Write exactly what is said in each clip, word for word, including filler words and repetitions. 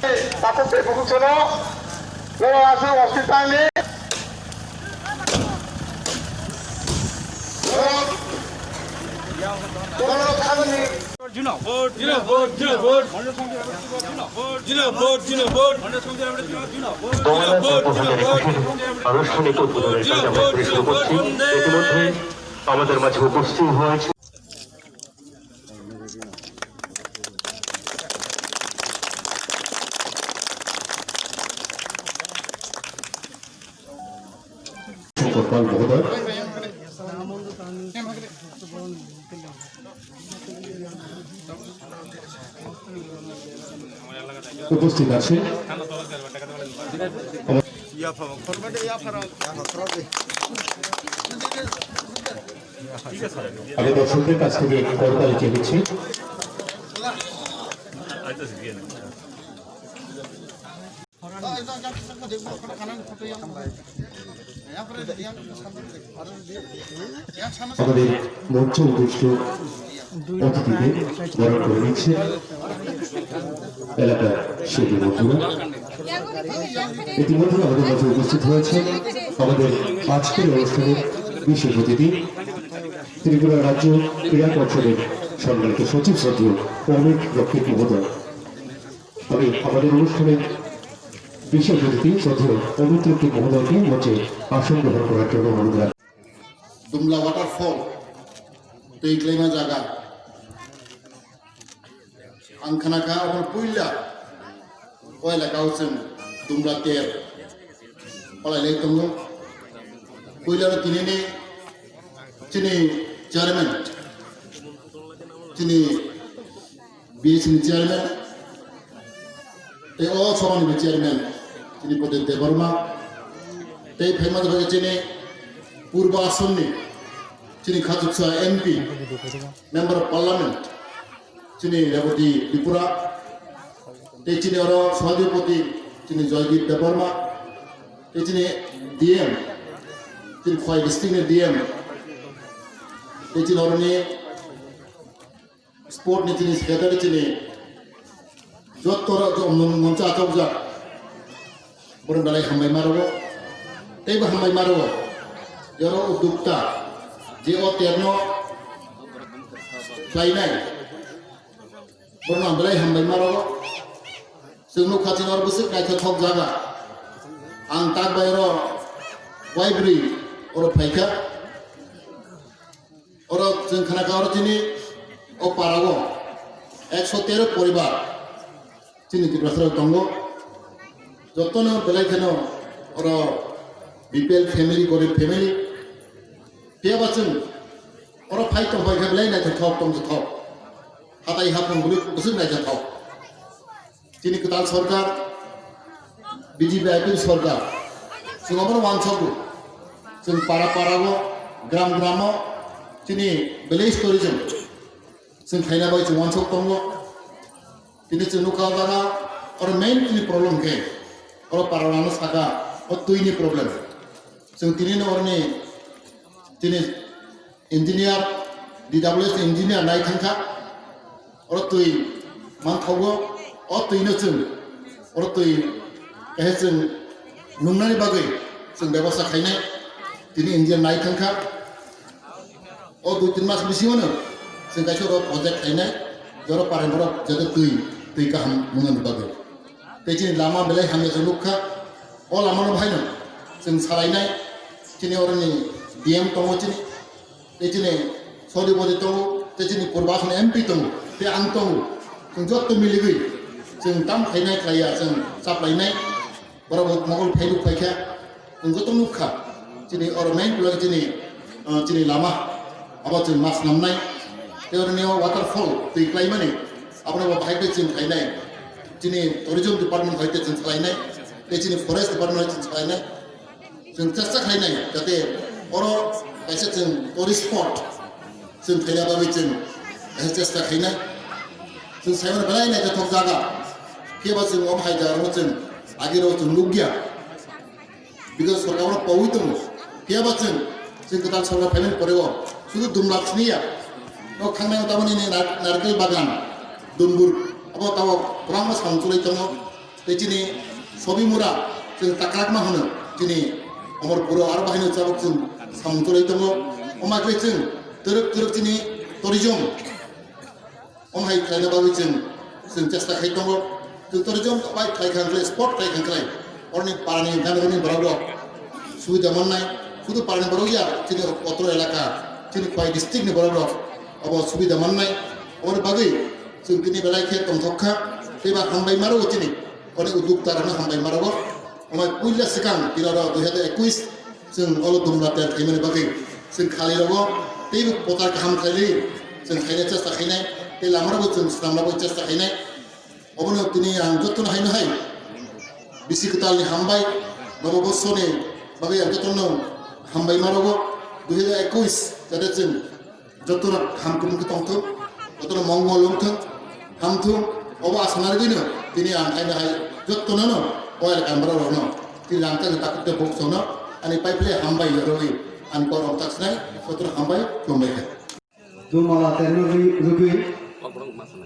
Takhuk tei bukhuk seno, norok aswk hospital ni. Norok thangni. Jino vote, jino vote, jino vote. Jino vote, jino vote. আনুষ্ঠানিক উদ্বোধনের কাজ আমরা শুরু করছি। ইতিমধ্যে আমাদের মাঝে উপস্থিত হয়েছে। শঙ্কর পাল মহোদয়। উপস্থিত আছে। আমি দর্শকদের কাছ থেকে করতালি চেয়ে নিচ্ছি। আমাদের মঞ্চে উপবিষ্ট অতিথিদের বরণ করে নিচ্ছে এলাকার সুধী বন্ধুরা। ইতিমধ্যে আমাদের মাঝে উপস্থিত হয়েছে আমাদের আজকের অনুষ্ঠানের বিশেষ অতিথি, ত্রিপুরা রাজ্য ক্রীড়া পর্ষদের সম্মানিত সচিব শ্রদ্ধেয় অমিত রক্ষিত মহোদয়। আমি আমাদের অনুষ্ঠানের বিশেষ অতিথি শ্রদ্ধেয় অমিত রক্ষিত মহোদয়কে মঞ্চে আসন গ্রহণ করার জন্য অনুরোধ রাখি। Dumla waterfall, twi klaima jaga. Ang khna kha, omo puila o elaka o chwng Dumla ter palai lai tongo. Puila no tini ni chini chairman, chini B S ni chairman, tei o sobani bo chairman, chini Pradyot Debbarma, tei phaima jaga chini Purba Asonni, chini Khachuksa M P, Member of Parliament, chini Rebati Tripura, tei chini oro Sahajipati, chini Joydeep Debbarma, tei chini D M, chini Khwai district ni D M, tei chini oroni Sport ni chini secretary chini jotto rok jong mung mung cha chok jak. Borok belai hambai ma rogo. Tei bo hambai ma rogo. Joro udukta je o terno khlainai. Borok belai hambai ma rogo. Chwng nukha chini oro bwswk naithothok jaga. Ang tak bai oro waibrwi oro phaikha. Oro chwng khna kha oro chini o para o ekso tero poribar chini Tiprasa rok tongo. Jotono belai kheno oro B P L family, gorib family. Phiya ba chwng oro phai tong phai khe belai naithothok tongthok. Hatai hapung bwswk naithothok. Chini kwtal sorkar, B J P I P F ni sorkar, chwng obono uansukgo. Chwng para para o, gram gram o, chini village tourism chwng khaina bai chwng uansuk tongo. Tini chwng nukha o jaga, oro main chini problem khe, oro para rano saka, o twi ni problem. Chwng tini no oroni chini engineer, D W S engineer nai thangkha, oro twi manthogo, o twi no chwng, oro twi kaisa chwng nungnani bagwi chwng bebosta khainai, tini engineer nai thangkha, o dui tin mas bisingo no chwng kaisa oro project khainai, joro pareng borok jate twi, twi kaham nungnani bagwi. Tei chini lama belai hamya se nukha. O lama no bahaino chwng salainai. Chini oroni D M tongo chini. Tei chini sodi bodi tongo. Tei chini Purbason M P tongo. Tei ang tongo. Chwng jotto miligwi chwng tam khainai khlaiya chwng chaplainai. Borok bo mokol phailuk phaikha. Chwng joto nukha, chini oro main pula chini, ah, chini lama, abo chwng mas namnai. Tei oro nio waterfall, twi klaimani, abono bo bahai khe chwng khainai. Chini tourism department hai khe chwng khlainai, tei chini forest department hai chwng khlainai. Chwng chesta khlainai, jate oro kaisa chwng tourist spot, chwng khaina bagwi chwng kaisa chesta khainai. Chwng saimano belai naithothok jaga, phiya ba chwng omo hai jaga rokno chwng agirok chwng nukya. Because sorkar oro pawi tongo. Phiya ba chwng, chwng kwtal sorkar phaimani pore o sudu dum lakh sini ya. O thangnai o tamoni ni nar-, narkel bagan, dumbur, abo tamo kwbangma samung chulai tongo. Tei chini Sobimura, chwng Takrakma hwno, chini Omorpuro aro bahino chabuk chwng samung chwlai tongo. Omo khe chwng twrwk twrwk chini tourism, omo hai khlaina bagwi chwng, chwng chesta khai tongo. Chwng tourism bai khlai kha khlai, sport khlai kha khlai. Oroni parani gana gani borok rok subida mannai. Sudu parani borok ya, chini otro elaka, chini Khwai district ni borok rok obo subida mannai. Oboni bagwi chwng tini belai khe tongthok kha, tei ba hambai maro chini, onek uddokta rokno hambai maro. Omo puila swkang tini oro dui hazar ekush chwng olo dumla ter khaimani bagwi chwng khali rogo teibo potar kaham khaili chwng khaina chesta khainai, tei lama rogo chwng swnam rogo chesta khainai. Obono tini ang jotono haino hai bisi kwtalni hambai, Nobo Borsoni bagwi ang jotono hambai maro. Dui hazar ekush jate chwng jotono hamkung khe tongthok, jotono mongol wngthok, hamthok, obo asa narwgwino tini ang haino hai jotono no oil kamra rokno tini langkha takhuk tei boksono ani paiphile hambai yorwi ani kok rok tak sinai jotono hambai khulumbai kha. Dumala terno rwi-, rwgwi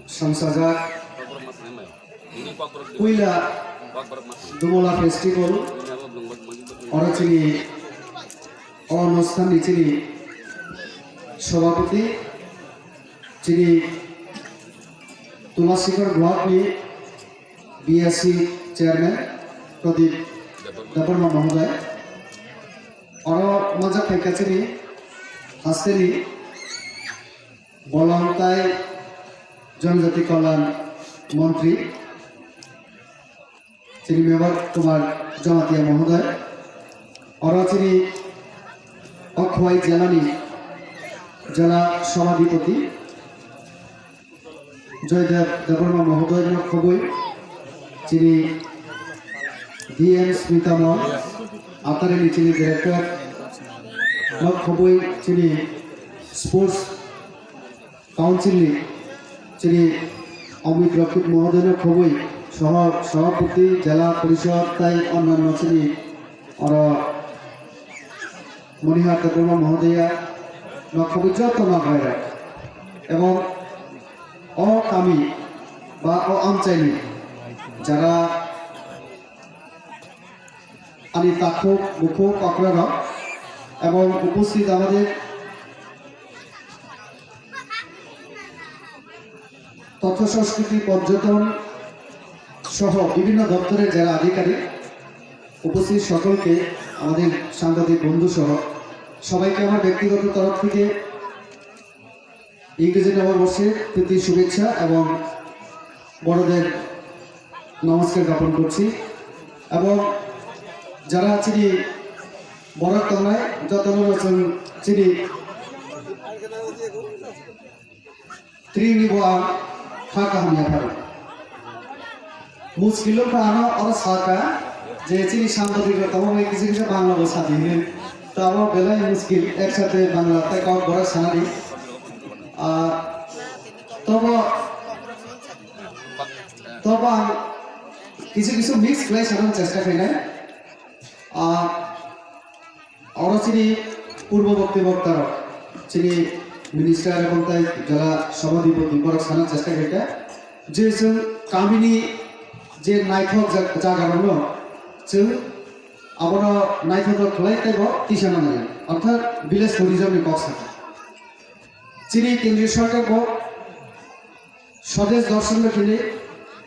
samsajak puila Dumala Festival oro chini o onusthanni chini sobhapati chini Tulasikhor block ni B S C chairman Pradip Debbarma mohoday. Oro manjak phaikha chini hasteni Bolong tai Jonojati Kalyan Montri, chini Mevar Kumar Jamatia Mohoday, oro chini o Khwai Jela ni Jela Sabhapati Joydev Debbarma Mohoday no khobwi, chini D M Smita Mon, Atari ni chini director no khobwi, chini sports Council ni chini Amit Rakit Mohoday no khobwi, soho Sabhapati, Jela Porishod tai onnanno chini oro Monihar Debbarma Mohodaya no khobwi joto no khlai rok. Ebong o kami ba o amchaini jara ani takhuk bukhuk okra rok ebong uposthit amadir তথ্য সংস্কৃতি পর্যটন সহ বিভিন্ন দপ্তরের যারা আধিকারিক উপস্থিত সকলকে আমাদের সাংবাদিক বন্ধু সহ সবাইকে আমার ব্যক্তিগত তরফ থেকে ইংরেজি নববর্ষের প্রীতি শুভেচ্ছা এবং বড়দের নমস্কার জ্ঞাপন করছি। এবং যারা চিনি বরাক তংনায় যত চীন Trini bo ang kha kaham ya pharo. Muskil kha ano oro saka je chini sambadi rok tamo mai kisi kisa bangla bo sadi hini. Tamo belai muskil ek sate bangla tai kok borak sanadi. Ah, tobo, tobo ang kisu kisu mix khlai sanam chesta khainai. Ah, Oro chini purbo bokti bokta rok, chini minister ebong tai jela sabhapati borok sana chesta khaikha je chwng kamini je naithok jag-, jaga rokno chwng abono naithotok khlai teibo tisa nangnai, orthat village tourism ni kok sakha. Chini kendriya sarkar bo Swadesh Darshan bai khini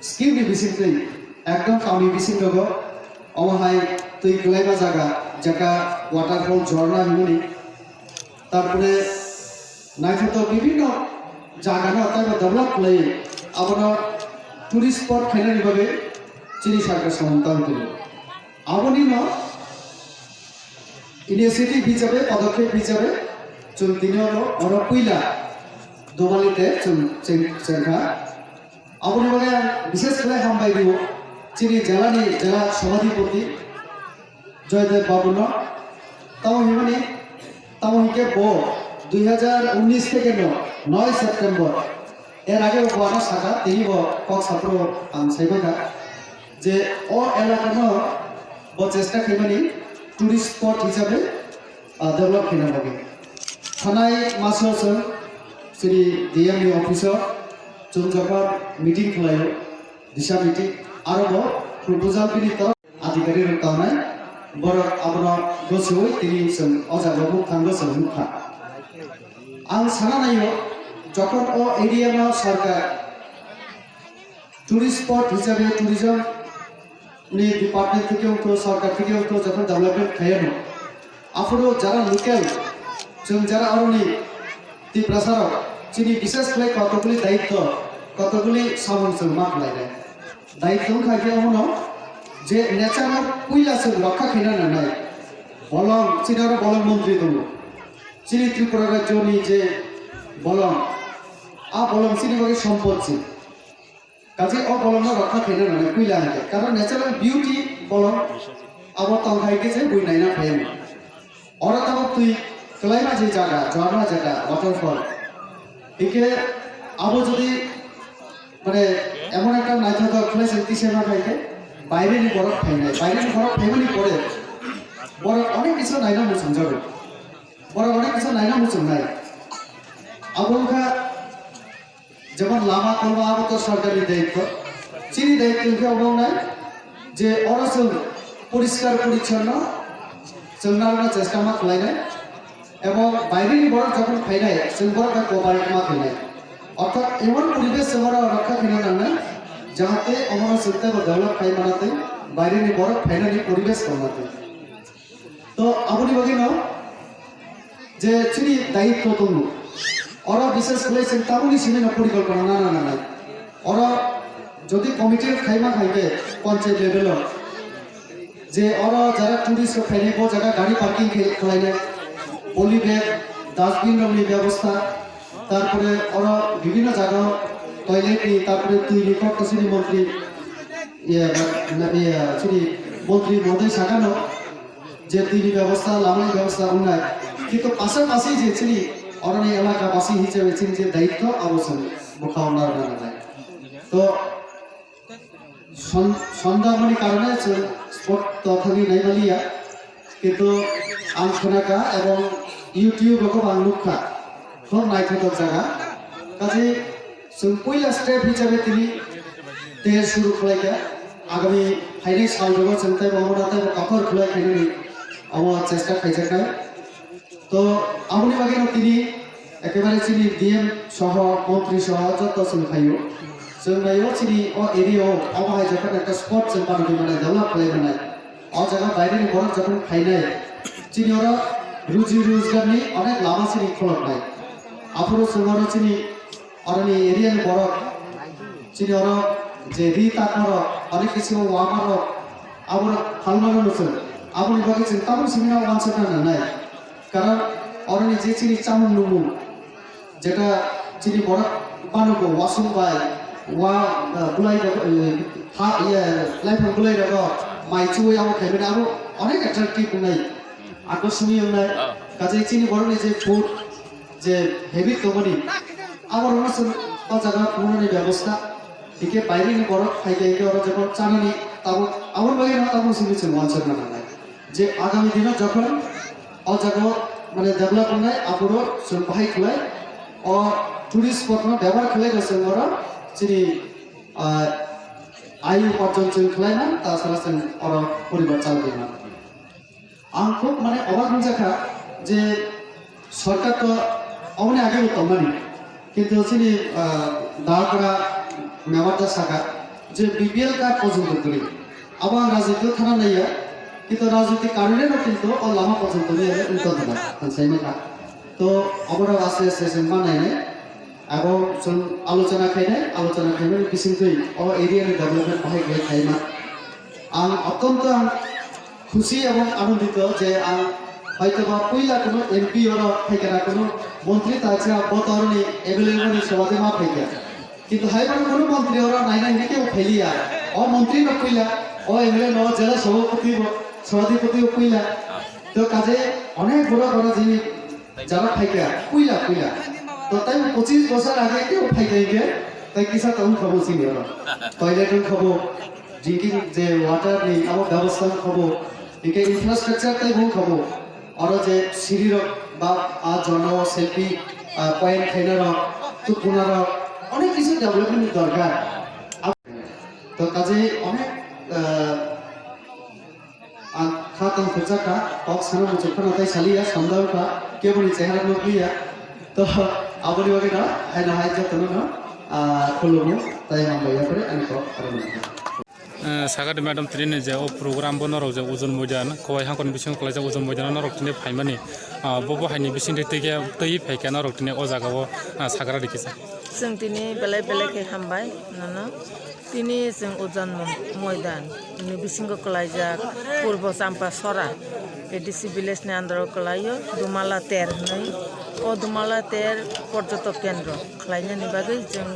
scheme ni bisingtwi ekdom kami bising rogo omo hai twi kwlaima jaga jaka waterfall jorna himani tarpore naithotok bibhinno jaga no taibo develop khlai abono tourist spot khainani bagwi chini sarkar samung tang tongo. Aboni no initiative hisabe, podokkhep hisabe, chwng tini oro, oro puila Dumalite chwng cheng-, chengkha. Aboni bagwi ang bishesh khlai hambai rio, chini jela ni jela sabhapati Joydev babu no. Tamo himani, tamo hingke bo dui hazar unis theke no noi September, er age bo ano saka, tini bo kok sapro ang sai mangkha. Je o elakano bo chesta khaimani tourist spot hisabe, ah, develop khaina bagwi. Thanai maso chwng chini D M ni office o chwng jokhon meeting khlaio, disa meeting, aro bo Bujal bini torok adhikari rok tongnai, borok abono gosowi tini chwng o jaga o mukthang gosowi nukha. Ang sana naio, jokhon o area no sarkar tourist spot hisabe tourism ni department theke wngkho, sarkar theke wngkho, jokhon development khaiyano, aphuru jara local, chwng jara aroni Tiprasa rok, chini bishes khlai kotokguli daitto, kotokguli samung chwng ma khlainai. Daitto wngkha khe omono je nature no puila chwng rokha khaina nangnai. Bolong, chini oro bolong montri tongo. Chini Tripura rajyo ni je bolong, a bolong chini bagwi sompot se. Kaje o bolong no rokha khaina nangnai puila hwnkhe. Karon natural beauty bolong abo tongkha hwnkhe je bui naina phai. Oro tabuk twi kwlaima je jaga, jora jaga, waterfall. Hingke abo jodi, mane, emon ekta naithothok khlai se tise ma khai khe, baire ni borok phainai, baire ni borok phaimani pore borok onek kisu naina muchungjago, borok onek kisu naina muchungnai. Abo wngkha jemon lama kolma abo to sorkar ni daitto. Chini daitto hingke obo wngnai je oro chwng poriskar porichonno chwng narwkna chesta ma khlainai. Ebong baire ni borok jokhon phainai chwng borok bai cooperate ma khlainai. Orthat emon poribesh chwng oro rokha khaina nangnai jahate omono chwng teibo develop khai mano tei baire ni borok phainani poribesh tongma tei. To aboni bagwi no je chini daitto tongo. Oro bishes khlai chwng tabukni simi no porikolpona nana nangnai. Oro jodi committee khai ma khai khe panchayat level o je oro jara tourist rok phainai bo jaga gari parking khe khlainai, poly bag, dustbin rokni bebostha, tarpore oro bibhinno jaga toilet ni, tarpore twi ni kok kwchwini montri, iye, na, iye, chini montri mohdoi sakano, je twi ni bebostha, lama ni bebostha wngnai. Kintu pasapasi je chini oroni elaka basi hisabe chini je daitto abo chwng bwkha o narwkna nangnai. To son-, sonda mani karone chwng spot to thangwi naimaliya. Kintu ang khwnakha ebong YouTube o gobo ang nukha. Khub naithothok jaga. Kaje chwng puila step hisabe tini ter suru khlaikha. Agami phainai sal rogo chwng teibo omono teibo kotor khlai khainani omo chesta khaijaknai. To aboni bagwi no tini ekebare chini D M soho, montri soho joto chwng phaio. Chwng naio chini o area o obo hai jokhon ekta spot chwng banogwi mane develop khlai mane. O jaga baire ni borok jokhon phainai, chini oro ruji rojgar ni onek lama chini kholopnai. Aphuru chwng oro chini oroni area ni borok, chini oro je ri takma rok, onek kisu wama rok, abo rok phalmano no chwng. Aboni bagwi chwng tabuk simi no wansukna nangnai. Karon oroni je chini chamung nungmung, jeta chini borok banogo wasung bai, wa, uh, bulai rok, uh, ha, ye, laifang bulai rogo mai chuwi abo khaimani abo onek attractive wngnai, akosoni wngnai. Ah. Kaje chini borokni je food, je habit tongmani, abo rokno chwng o jaga phunuknani bebostha. Hingke baireni borok phaikha hingke oro jemon chanani tabuk, aboni bagwi no tabuk simi chwng wansukna nangnai. Je agami dino jokhon o jaga o mane develop wngnai, aphuru chwng bahai khlai o tourist spot no bebohar khlai no chwng oro chini, ah, ayu uparjon chwng khlai man, ta sara chwng oro poribar chalai man. Ang khub mane obak wngjakha je sorkar to oboni age bo tongmani, kintu chini, ah, Dagora member da saka je B P L card porjonto kwrwi. Abo ang rajniti o thana naiya, kintu rajniti karone no kintu o lama porjonto ni age wngtong thana ang sai mankha. To oborok aste aste chwng ma nainai. Abo chwng alochona khainai, alochona khaimani bisingtwi o area ni development bahai khlai khaima. Ang otonto ang khusi ebong anondito je ang hoitoba puila kuno M P oro phaikha na kuno montri ta cha botorni available ni sobade ma phaikha. Kintu hai bono kuno montri oro naina hini kebo phailiya. O montri no puila, o M L A no jela sabhapati bo, sabhapati bo puila. To kaje onek borok oro jini jara phaikha, puila, puila. To tei pochis bosor age kebo phaikha hingke, tei kisa tong khabo sini oro. Toilet wng khabo, drinking je water ni abo bebostha wng khabo, hingke infrastructure tei wng khabo. Oro je siri rok ba a jono selfie, ah, point khaina rok, tukuna rok, onek kisu development ni dorkar. To kaje onek, Ang kha tong khurjak kha, kok sana muchung phano tai saliya, samdang kha, keboni chehara nukliya. To aboni bagwi no, haino hai jotono no, ah, khulumu, tai hambai yapore ani kok aro nukha. Eh, Sagati madam tini ni je o program bo norok je Ojon Moidan, Khowai Hangkon bisingo kwlaijak Ojon Moidan norok tini phaimani, ah, bo bo haini bisingtwi twi khe twi phaikha norok tini o jaga o, ah, sagra rikisa. Chwng tini belai belai khe hambai nono. Tini chwng Ojon Mon-, Moidan ni bisingo kwlaijak Purbo Champa Sora A D C village ni under o kwlaio Dumala ter hinwi. O Dumala ter porjotok kendro khlainani bagwi chwng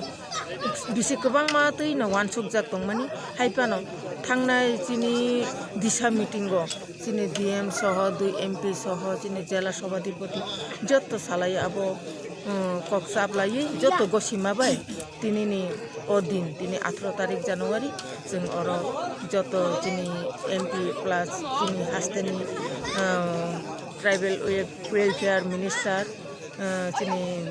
bisi kwbangma twi no uansukjak tongmani. Hai phano thangnai chini disa meeting o chini D M soho, dui M P soho, chini jela sobadipoti jotto salai abo, um, kok chap laiwi jotto gosima bai. Tini ni o din, tini atharo tarik January, chwng oro joto chini M P plus chini hasteni, ah, tribal wel-, welfare minister, ah, chini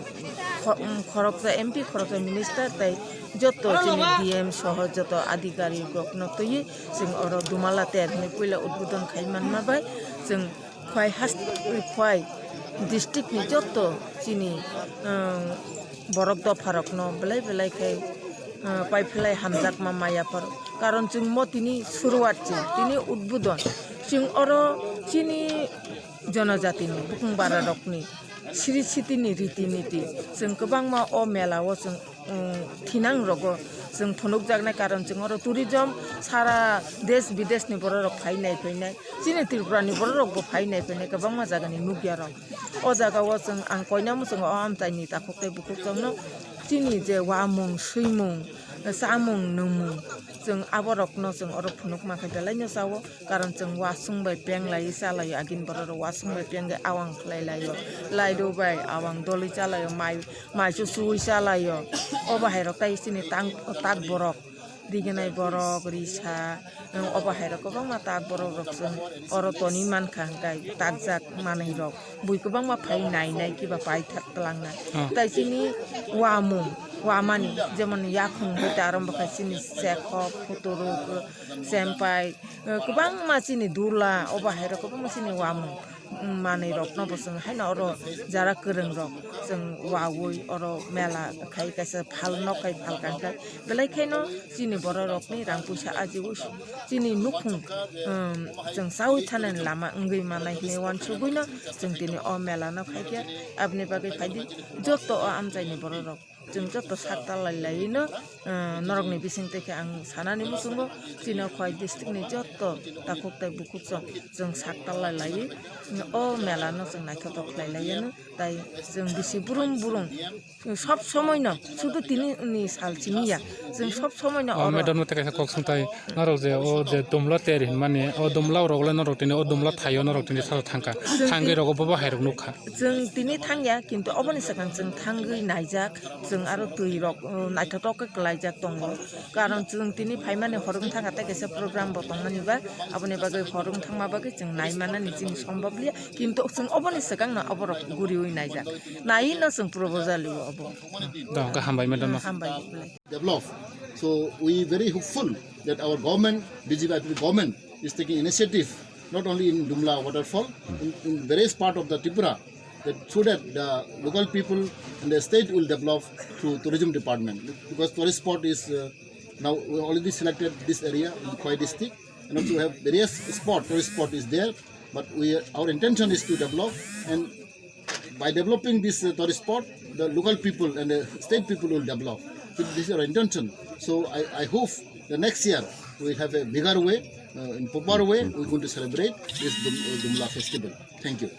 kho-, um, khoroksa M P, khoroksa minister, tai joto chini D M soho joto adhikari rokno twiwi chwng oro Dumala ter hinwi puila udbodon khai manma bai chwng Khwai hasteni Khwai district ni jotto chini, um, borok dopha rokno belai belai khe, um, paiphlai hamjakma maya phar. Karon chwng mo tini suruat chwng tini udbodon chwng oro chini jonojatini bukung bara rokni siri sitini riti niti chwng kwbangma o mela o chwng um, thinang rogo chwng phunukjaknai, karon chwng oro tourism sara desh bidesh ni borok rok phai nai phainai, chini Tripura ni borok rok bo phai nai phainai, kwbangma jaga ni nukya rok. O jaga o chwng ang koina muchungo o amchai ni takhuk tei bukhuk chwng no chini je uamung swimung chamung nwngmung chwng abo rok no chwng oro phunuk ma khe belai no cha o. Karon chwng wasung bai peng lai chalai o, agini borok rok wasung bai peng khe awang khlai lai o, laido bai awang doli chalai o, mai, mai chuchui chalai o. Obo hai rok tai chini tang, tak borok, riginai borok, risa, obo hai rok kwbangma tak borok rok chwng oro toni mankha, hwnkhe takjak manwi rok. Bui kwbangma phai nai nai kiba paithak twlangna. Hmm. Tai chini uamung, uamani, jemon yakhung hwnkhe ta arombokha chini sekhok, phuturuk, sempai, eh, kwbangma chini dula, obo hai rok kwbangma chini uamung, mm, manwi rokno bo chwng haino oro jara kwrwng rok chwng uaui oro mela khai kaisa phal nok khai phal kangkha. Belai kheno chini borok rokni rang puisa ajiui chini nukhung, um, chwng chaui thanani lama wngwi manai hinwi uansugui no chwng tini o mela no khaikhe. Aboni bagwi phaidi joto o amchaini borok rok chwng joto sak talai laiwi no, uh, norokni bising twi khe ang sanani muchungo chini o Khwai district ni joto takhuk tai bukhuk chwng, chwng sak talai laiwi o mela no chwng naithotok khlai laiya no. Tai chwng bisi burum burum sob somoi no, sudu tini ni sal simi ya, chwng sob somoi no. O oro madam no tei kaisa kok sung tai, norok je o je Dumla ter hinmani, o Dumla rok le norok tini o Dumla thaio norok tini sal thangkha. Chwng thangwi ti- rogo bobo hai rok nukha. Chwng tini thangya, kintu oboni swkang chwng thangwi naijak, chwng aro twi rok, uh, naithotok khe kwlaijak tongo. Karon chwng tini phaimani hor wng thangkha tei kaisa program bo tongmani ba, aboni bagwi hor wng thangma bagwi chwng nai manani chini sombab liya. Kintu chwng oboni swkang no oborok guriwi naijak. Nai no chwng proposal o obo. Dong, ka hambai madam no. Hambai. Develop. So we very hopeful that our government, B J P government is taking initiative not only in Dumla waterfall, in, in various part of the Tripura, that so that the local people and the state will develop through tourism department, because tourist spot is, uh, now we already selected this area in Khwai district, and also have various spot, tourist spot is there, but we, our intention is to develop, and by developing this, uh, tourist spot, the local people and the state people will develop. So this is our intention. So I, I hope the next year we will have a bigger way, uh, in proper way, we are going to celebrate this Dum-, uh, Dumla festival. Thank you.